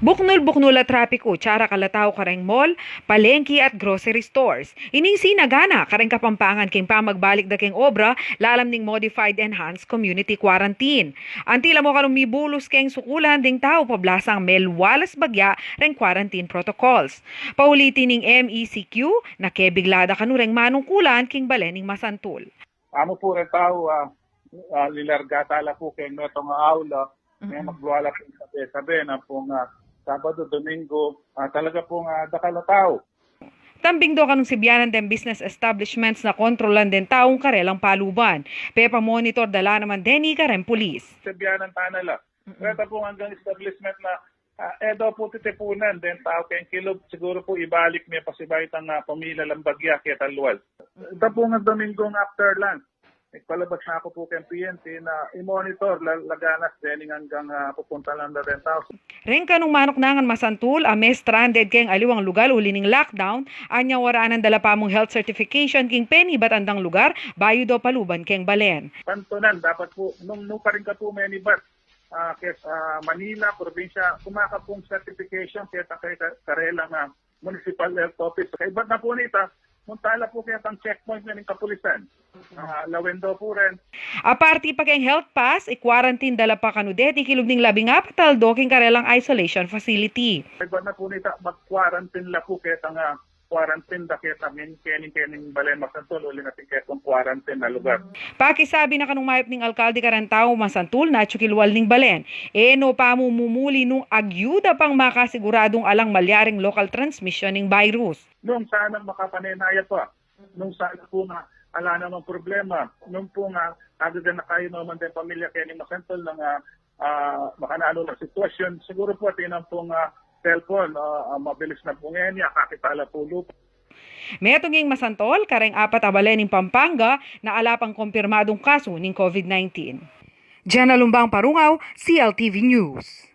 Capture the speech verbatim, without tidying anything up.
Buknul-buknul a trapiku, tsarakal a tau kareng mall, palengki at grocery stores. Ining sinagana kareng Kapampangan king pamagbalik da keng obra lalam ning Modified Enhanced Community Quarantine. Antimo kanung mibulus keng sukulan ding tau pablasang melwalas bagya reng quarantine protocols. Pauli ning M E C Q, nakebigla da kanu reng manungkulan king balen ning masantul. Amu pu reng tau, ah, ah, lilarga tala pu keng metung a aula, mm-mm, me magluala pu sabe-sabe na pu nga Sabado, Domingo, ah, talaga pu nga dakal a tau. Tambing do kanung sibianan deng business establishments na kontrolan deng taung karelang paluban. Pepamonitor da la naman deni kareng pulis. Sibianan tana la. Mm-mm. Keta pu anggang establishment na, ah, e da pu titipunan deng tau keng kilub, siguru pu ibalik me pasibayu itang, ah, pamilya lang bagya keta lual. Mm-mm. Ita pu nga Domingong after lunch, ipalabas na ku pu keng P N P na i-monitor la, laganas dening anggang, ah, pupunta lang da reng tau. Reng kanung manuknangan masantul a me-stranded keng aliwang lugal uli ning lockdown, anya waranan da la pamung health certification king penibatan dang lugar bayu da paluban keng balen. Pantunan, dapat pu, nung, nung karin ka pu menibat, ah, keta, ah, Manila, probinsya, kumawa ka pung certification keta keng ka-, karelang, ah, municipal health office. Kaybat na pu nita, munta la pu ketang checkpoint na ning kapulisan. Ah, lawen da pu rin. Aparte pa keng health pass, i-quarantine da la pa kanu deti kilub ning labing apat a aldo king karelang isolation facility. Kaybat na pu nita, mag-quarantine la pu ketang, ah, quarantine da keta king kening, kening balen masantul uling atin ketang quarantine a lugar. Pakisabi na kanung mayap ning alkalde kareng tau masantul na atyu kilwal ning balen, e no pamumumuli nung agyuda pang makasiguradung alang malyaring local transmission ning virus. Nung sanang makapanenaya pa, nung sana pu nga ala namang problema, nung pu nga agagan na kaya naman deng pamilya kening masantul nang, ah, ah, makananu nang sitwasyon, siguru pu atin nang pung, ah, cellphone, ah, ah, mabilis na pu ngeni, akakit la pu lupa. Metung ing masantul kareng apat a balen ning Pampanga na ala pang kumpirmadung kasu ning COVID nineteen. Jenna Lumbang Parungaw, C L T V News.